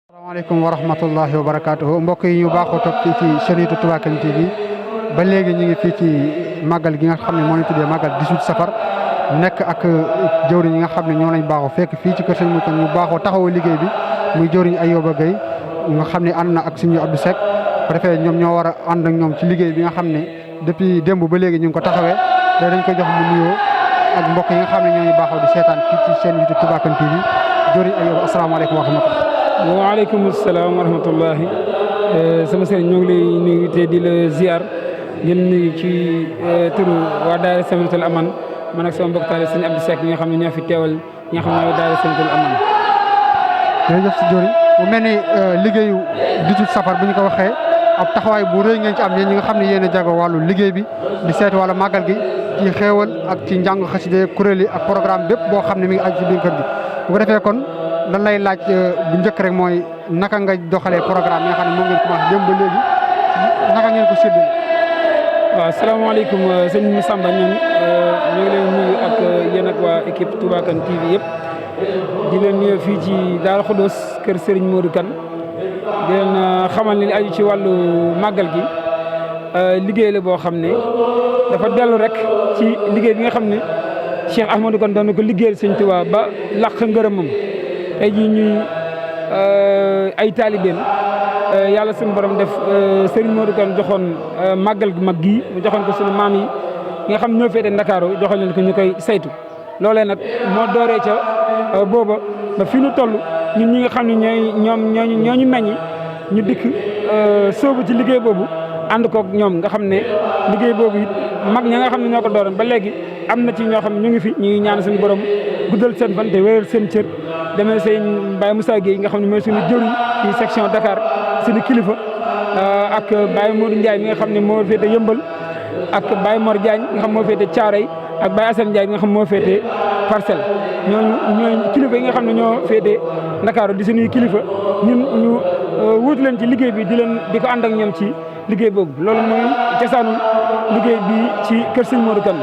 asalaamaaleykum wa rahmatullahi wa barakaatuhu mbokk yi ñu baaxoo topp fii ci chaîne Touba Kane TV ba léegi ñu ngi fii ci màggal gi nga xam ne moo ñu tuddee màggal 18 safar nekk ak jëwriñ yi nga xam ne ñoo lañ baaxoo fekk fii ci kër Sëñ Modou Kane ñu baaxoo taxawu liggéey bi muy jëwriñ Ayoba Gueye nga xam ne ànd na ak suñu Abdou Seck bu defee ñoom ñoo war a ànd ak ñoom ci liggéey bi nga xam ne depuis démb ba léegi ñu ngi ko taxawee te dañ koy jox mu nuyoo ak mbokk yi nga xam ne ñoo ñu baaxoo di seetaan fii ci chaîne YouTube Touba Kane TV jëwriñ Ayoba asalaamaaleykum wa rahmatulah. waaleykum salaam wa rahmatullahi sama sëriñ ñoo ngi lay nuyu te di la ziar di la nuyu ci turu waa daayira Samiyatul Aman man ak sama mbokk taale sëñ Abdou Seck ñi nga xam ne ñoo fi teewal ñi nga xam ne ñooy daayira Samiyatul Aman. jërëjëf si jëriñ mu mel ni liggéeyu 18 safar bu ñu ko waxee ab taxawaay bu rëy ngeen ci am yéen ñi nga xam ne yéen a jago wàllu liggéey bi di seetu wàllu màggal gi ci xéewal ak ci njàng xaside kuréel yi ak programme bépp boo xam ne mi ngi aju ci biir kër gi bu ko defee kon lan lay laaj bu njëkk rek mooy naka nga doxalee programme yi nga xam ne moom ngeen commencé démb ba léegi naka ngeen ko séddale. waaw asalaamaaleykum sëñ Samba ñun ñu ngi leen nuyu ak yéen ak waa équipe Touba Kane TV yëpp di leen nuyu fii ci Daaru Xudoos kër Serigne Modou Kane di leen xamal ni aju ci wàllu màggal gi liggéey la boo xam ne dafa dellu rek ci liggéey bi nga xam ne Cheikh Ahmadou Kane doon na ko liggéeyal sëñ Touba ba laq ngërëmam tey jii ñuy ay taalibeem yàlla suñu borom def Serigne Modou Kane joxoon màggal gu mag gii mu joxoon ko suñu maam yi nga xam ñoo féete Ndakaaru joxoon leen ko ñu koy saytu loolee nag moo dooree ca booba ba fi ñu toll ñun ñi nga xam ne ñooñu meññi ñu dikk sóobu ci liggéey boobu ànd koog ñoom nga xam ne liggéey boobu it mag ña nga xam ne ñoo ko dooroon ba léegi am na ci ñoo xam ne ñu ngi fi ñu ngi ñaan suñu borom guddal seen fan te wéral seen cër demee sëñ Baye Moussa Gueye nga xam ne mooy suñu jëriñ ci section Dakar suñu kilifa ak Baye Modou Ndiaye mi nga xam ne moo féete Yëmbal ak Baye Mor Diagne nga xam moo féete Thiaroye ak Baye Assane Ndiaye mi nga xam moo féete Parcelles ñooñu kilifa yi nga xam ne ñoo féete Ndakaaru di suñuy kilifa ñun ñu wuutu leen ci liggéey bi di ko ànd ak ñoom ci liggéey boobu loolu mooy cosaanu liggéey bi ci kër Sëñ Modou Kane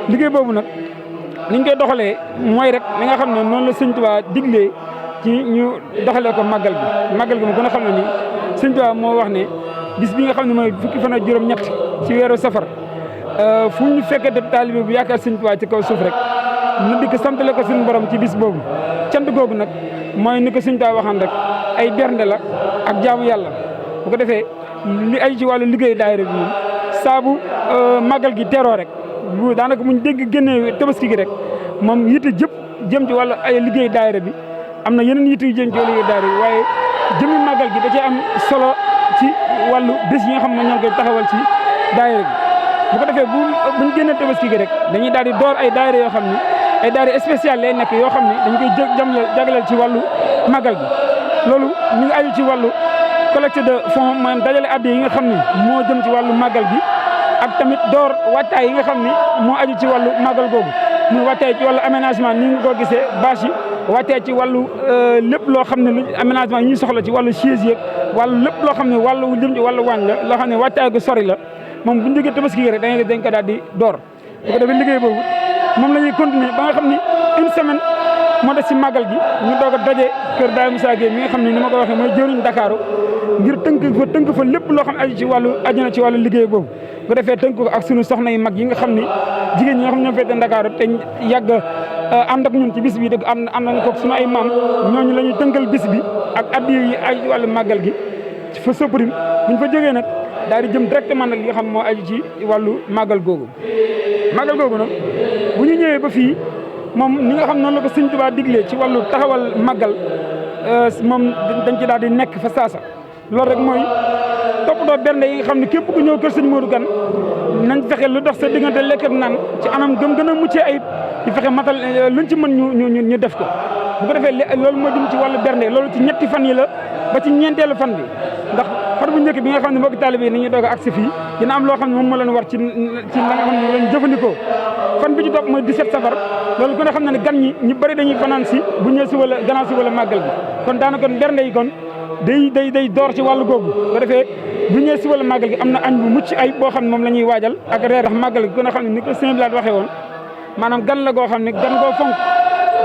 liggéey boobu nag niñ koy doxalee mooy rek li nga xam ne noonu la Sëñ Tuubaa diglee ci ñu doxalee ko màggal gi màggal gi ma gën a xam ne ni Sëñ Tuubaa moo wax ne bis bi nga xam ne mooy fukki fan ak juróom-ñett ci weeru safar fu ñu fekkee def taalibe bu yaakaar Sëñ Tuubaa ci kaw suuf rek ñu dikk santale ko suñu borom ci bis boobu cant googu nag mooy ni ko Sëñ Tuubaa waxaan rek ay bernde la ak jaamu yàlla bu ko defee li ay ci wàllu liggéey daayira bi moom saabu màggal gi teroo rek bu daanaka muñ dégg génnee tabaski gi rek moom yitte jëpp jëm ci wàllu ay liggéey daayira bi am na yeneen yitte yu jëm ci liggéey daayira bi waaye jëmmi màggal gi da cee am solo ci wàllu bés yi nga xam ne ñoo koy taxawal ci daayira bi bu ko defee buñ génnee tabaski gi rek dañuy daal di door ay daayira yoo xam ne ay daayira spécial lay nekk yoo xam ne dañ koy jagleel ci wàllu màggal gi loolu ñu ngi aju ci wàllu collecte de fonds maanaam dajale addi yi nga xam ne moo jëm ci wàllu màggal gi ak tamit door waajtaay yi nga xam ni moo aju ci wàllu màggal googu muy waajtaay ci wàllu aménagement ni nga ko gisee bâche yi waajtaay ci wàllu lépp loo xam ne lu aménagement yi ñuy soxla ci wàllu chaise yeeg wàllu lépp loo xam ne wàllu jëm ci wàllu waañ la loo xam ne waajtaay gu sori la moom bu ñu jógee tabaski gi rek dañ ko daal di door bu ko defee liggéey boobu moom la ñuy continuer ba nga xam ni une semaine moo des ci màggal gi ñu doog a daje kër Baye Moussa Gueye mi nga xam ne ni ma ko waxee mooy jëriñ Dakaaru ngir tënk fa lépp loo xam ne aju na ci wàllu liggéey boobu bu ko defee tënk ko ak sunu soxna yu mag yi nga xam ni jigéen ñi nga xam ne ñoo féete Ndakaaru te yàgg ànd ak ñun ci bis bi dëgg am nañ ko sunu ay maam ñooñu la ñuy tënkal bis bi ak addi yi aju wàllu màggal gi fa soprim buñ fa jógee nag daal di jëm directement nag li nga xam moo aju ci wàllu màggal googu nag bu ñu ñëwee ba fii moom ni nga xam noonu la ko Sëñ Tuubaa diglee ci wàllu taxawal màggal moom dañ ci daal di nekk fa saasa loolu rek mooy toppatoo bernde yi nga xam ne képp ku ñëw kër Sëñ Modou Kane nañ fexe lu dox sa diggante lekk ak naan ci anam gën a muccee ayib di fexe matal luñ ci mën ñu def ko bu ko defee loolu moo jëm ci wàllu bernde loolu ci ñetti fan yi la ba ci ñeenteelu fan bi ndax fan bu njëkk bi nga xam ne mbokki taalibe yi ni ñuy doog a agsi fii dina am loo xam ne moom moo leen war ci la nga xam ne lañ jëfandikoo fan bi ci topp mooy 17 safar loolu gën a xam ne gan ñi ñu bëri dañuy fanaan si bu ñëwee si wala gannaaw si wala màggal gi kon daanaka bernde yi kon day door ci wàllu googu ba defee bu ñëwee si wàllu màggal gi am na añ bu mucc ay boo xam ne moom la ñuy waajal ak reer ndax màggal gi gën a xam ne ni ko sëñ Bilane waxee woon maanaam gan la goo xam ne gan goo fonk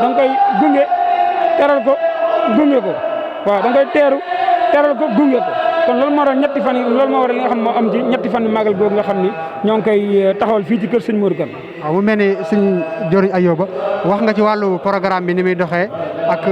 da nga koy gunge teral ko gunge ko waaw da nga koy teral ko gunge ko kon loolu moo waral ñetti fan yi loolu moo waral li nga xam moo am ci ñetti fan yi màggal googu nga xam ni ñoo ngi koy taxawal fii ci kër sëñ Modou Kane. waaw mu mel ni sëñ Joriñ Ayoba wax nga ci wàllu programme bi ni muy doxee ak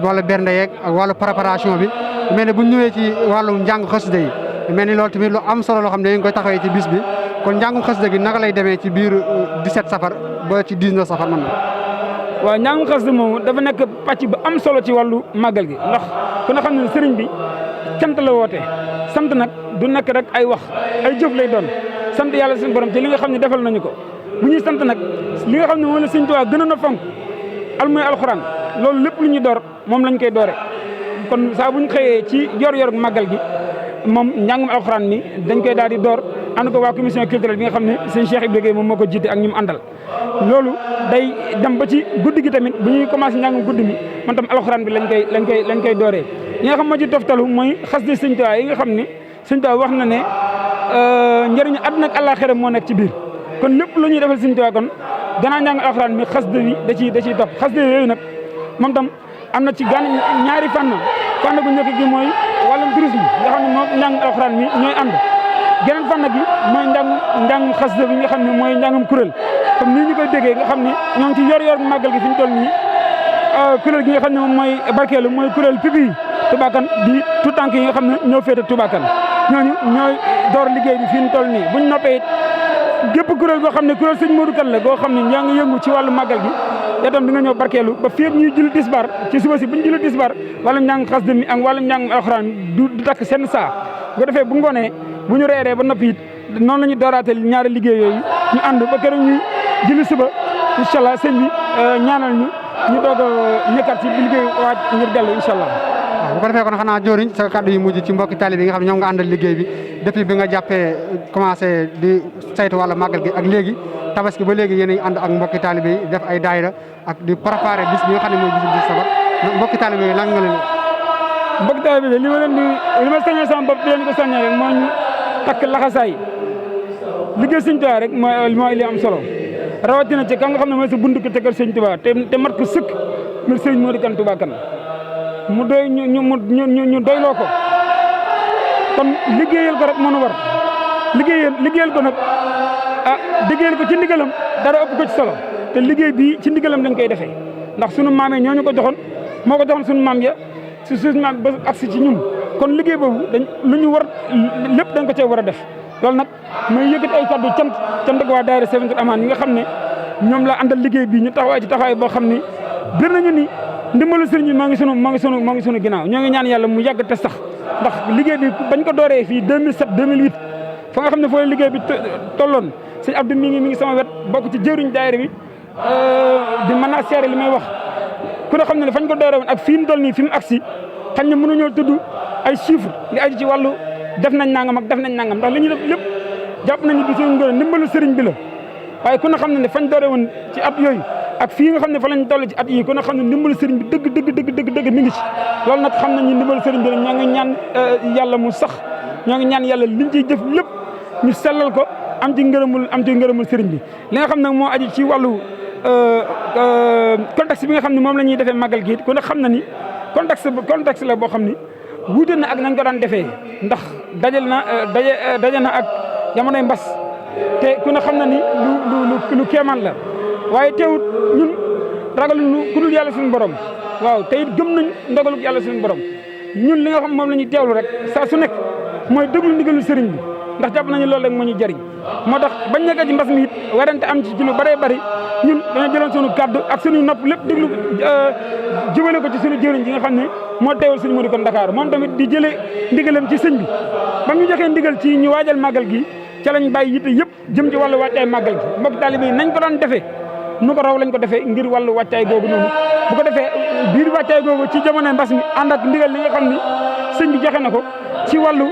wàllu bernde yeeg ak wàllu préparation bi mel ni bu ñu ñëwee ci wàllu njàng xasida yi mel ni loolu tamit lu am solo loo xam ne dañu koy taxawee ci bis bi kon njàngum xasida gi naka lay demee ci biir 17 safar ba ci 19 safar man na. waaw njàngum xasida moom dafa nekk pàcc bu am solo ci wàllu màggal gi ndax ku ne xam ne sëriñ bi sant la woote sant nag du nekk rek ay wax ay jëf lay doon sant yàlla suñu borom ci li nga xam ne defal nañu ko bu ñuy sant nag li nga xam ne moom la Sëriñ Tuubaa gënoon a fonk muy alxuraan loolu lépp lu ñuy door moom lañ koy doore kon saa bu ñu xëyee ci yor màggal gi moom njàngum alxuraan mi dañ koy daal di door ànd ko waa commission culturelle bi nga xam ne sëñ Cheikh Ibrahima Gueye moom moo ko jiite ak ñi mu àndal loolu day dem ba ci guddi gi tamit bu ñuy commencé njàngum guddi mi man tam alxuraan bi lañ koy dooree ñi nga xam moo ci toftalu mooy xasida Sëñ Tuubaa yi nga xam ne Sëñ Tuubaa wax na ne njëriñu àdduna ak àllaaxira moo nekk ci biir kon lépp lu ñuy defal Sëñ Tuubaa kon gannaaw njàng alxuraan mi xasida bi da ciy topp xasida yooyu nag moom tam am na ci ñaari fànn gu njëkk gi mooy wàllum tourisme nga xam ne moom njàng alxuraan mi ñooy ànd geneen fànn gi mooy njàng xasida bi nga xam ne mooy njàngum kuréel comme nii ñu koy déggee nga xam ne ñoo ngi ci yor màggal gi fi ñu toll nii kuréel gi nga xam ne moom mooy barkeelu mooy kuréel pipi Touba Kane di tout tànk yi nga xam ne ñoo féete Touba Kane ñooñu ñooy door liggéey bi fi ñu toll nii buñ noppee it gépp kuréel goo xam ne kuréel sëñ Modou Kane la goo xam ne ñaa ngi yëngu ci wàllu màggal gi yow tam di nga ñëw barkeelu ba fii ñuy julli tisbaar ci suba si bu ñu julli tisbaar wàllum njàng xasida mi ak wàllum njàng alxuraan du takk seen saa bu ko defee bu ngoonee bu ñu reeree ba noppi it noonu la ñuy dooraatee ñaari liggéey yooyu ñu ànd ba keroog ñuy julli suba incha allah sëñ bi ñaanal ñu doog a ñëkkaat ci liggéey waaj ngir dellu incha allah. waaw bu ko defee kon xanaa Joriñ sa kàddu yu mujj ci mbokki taalibe yi nga xam ne ñoom nga àndal liggéey bi depuis bi nga jàppee commencé di saytu wàllu màggal gi ak léegi tabaski ba léegi yéen a ngi ànd ak mbokki taalibe yi def ay daayira ak di préparer bis bi nga xam ne mooy bisu 10 safar mbokki taalibe yi lan nga leen. mbokki taalibe yi li ma sañee sama bopp di leen ko sañee rek mooy ñu takk laxasaay liggéey Sëñ Tuubaa rek mooy li am solo rawatina ci ka nga xam ne mooy sa buntu kër Sëñ Tuubaa te mat ko sëkk ngir Sëriñ Modou Kane Touba Kane mu doy ñu doyloo ko kon liggéeyal ko rek moo nu war liggéeyal ko nag liggéeyal ko ci ndigalam dara ëpp ko ci solo te liggéey bii ci ndigalam dañ koy defee ndax sunu maam yi ñoo ñu ko joxoon moo ko joxoon sunu maam ya si suñu maam ba agsi ci ñun kon liggéey boobu lu ñu war lépp dañ ko cee war a def loolu nag mooy yëkkati ay kàddu cant ak waa daayira Seventul Amaan yi nga xam ne ñoom la àndal liggéey bi ñu taxawaay ci taxawaay boo xam ni bir nañu ni ndimbalu sëriñ bi moo ngi sunu ginnaaw ñoo ngi ñaan yàlla mu yàgg te sax ndax liggéey bi bañ ko dooree fii 2007 2008 fa nga xam ne fooy liggéey bi tolloon sëñ Abdou mi ngi sama wet bokk ci jëriñ daayira bi di mën naa seere li may wax ku ne xam ne fañ ko dooree woon ak fii mu toll nii fi mu agsi xañ ne mënuñoo tudd ay chiffres li aju ci wàllu def nañ nangam ak def nañ nangam ndax li ñu def lépp jàpp nañu du suñu ngóor ndimbalu sëriñ bi la waaye ku ne xam ne fañ dooree woon ci at yooyu ak fii nga xam ne fa lañ toll ci at yi ku ne xam ne ndimbalu sëriñ bi dëgg mi ngi ci loolu nag xam nañ ni ndimbalu sëriñ bi la ñoo ngi ñaan yàlla mu sax ñoo ngi ñaan yàlla liñ ciy jëf lépp ñu sellal ko am ci ngërëmul sëriñ bi li nga xam nag moo aju ci wàllu contexte bi nga xam ne moom la ñuy defee màggal gi ku ne xam na ni contexte la boo xam ni wuute na ak nañ ko daan defee ndax daje na ak jamonoy mbas te ku ne xam na ni lu kéemaan la waaye teewut ñun ragaluñu ku dul yàlla suñu borom waaw te it gëm nañ ndogalu yàlla suñu borom ñun li nga xam moom la ñuy teewlu rek saa su nekk mooy déglu ndigalu sëriñ bi ndax jàpp nañu loolu rek moo ñu jëriñ moo tax bañ nekk ci mbas mi it warante am ci lu bëree bëri ñun dañoo jëloon suñu kàddu ak suñu nopp lépp déglu jubale ko ci suñu jëriñ ji nga xam ne moo teewal suñu Modou Kane Dakar moom tamit di jëlee ndigalam ci sëñ bi ba ñu joxee ndigal ci ñu waajal màggal gi ca lañ bàyyi yitte yëpp jëm ci wàllu wàccaay màggal gi mbokk taalibe yi nañ ko daan defee nu ko raw lañ ko defee ngir wàllu wàccaay googu noonu bu ko defee biir wàccaay googu ci jamonoy mbas mi ànd ak ndigal li nga xam ni sëñ bi joxe na ko ci wàllu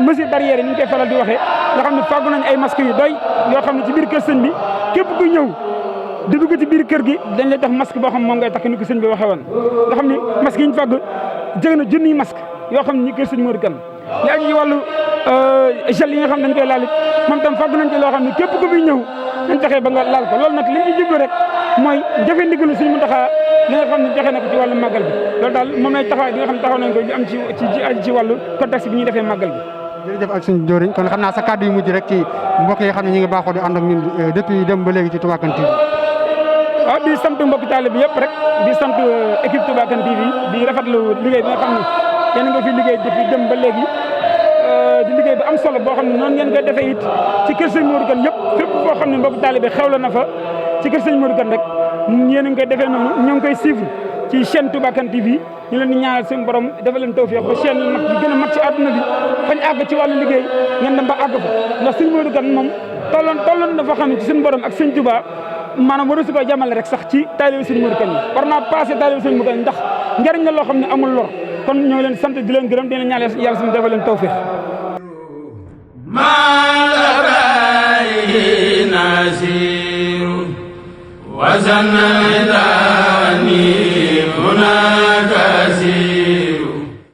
mesure barrière yi ni ñu koy faral di waxee nga xam ne fàggu nañ ay masques yu doy yoo xam ne ci biir kër sëñ bi képp kuy ñëw di dugg ci biir kër gi dañ lay def masque boo xam moom ngay takk ni ko sëñ bi waxee woon nga xam ni masque yi ñu fàgg jege na junniy masque yoo xam ne ñi kër sëñ Modou Kane li aju ci wàllu gel yi nga xam ne dañ koy laal it moom tam fàgg nañ ci loo xam ne képp ku fi ñëw dañ fexe ba nga laal ko loolu nag li ñu jublu rek mooy jëfe ndigalu Sëñ Muntaxa li nga xam ne joxe na ko ci wàllu màggal bi loolu daal moom lay taxawaay bi nga xam ne taxaw nañ ko ñu am ci wàllu contexte bi ñuy defee màggal bi. jërëjëf ak suñu jëwriñ kon xam naa sa kàddu yu mujj rek ci mbokk yi xam ne ñi ngi baaxoo di ànd ak ñun depuis dem ba léegi ci Touba Kane TV. waaw di sant mbokk taalibe bi yëpp rek di sant équipe Touba Kane TV di rafetlu liggéey bi nga xam ne yéen nga fi liggéey depuis dem ba léegi di liggéey bu am solo boo xam ne noonu ngeen koy defee it ci kër sëñ Modou Kane yëpp fépp foo xam ne mbokk taalibe xewla na fa ci kër sëñ Modou Kane rek yéen a ngi koy defee noonu ñoo ngi koy suivre ci chaîne Touba Kane TV ñu leen di ñaanal seen borom dafa leen tawfeex ba chaîne mag bi gën a mag ci àdduna bi fañ àgg ci wàllu liggéey ngeen dem ba àgg fa ndax sëñ Modou Kane moom tolloon na fa xam ne ci seen borom ak sëñ Touba maanaam waru si ko jamale rek sax ci taalibe sëñ Modou Kane yi war naa passé taalibe sëñ Modou Kane ndax njariñ la loo xam ne amul lor kon ñoo ngi leen sant di leen gërëm di leen ñaanal yàlla suñu dafa leen tawfeex نسير وزن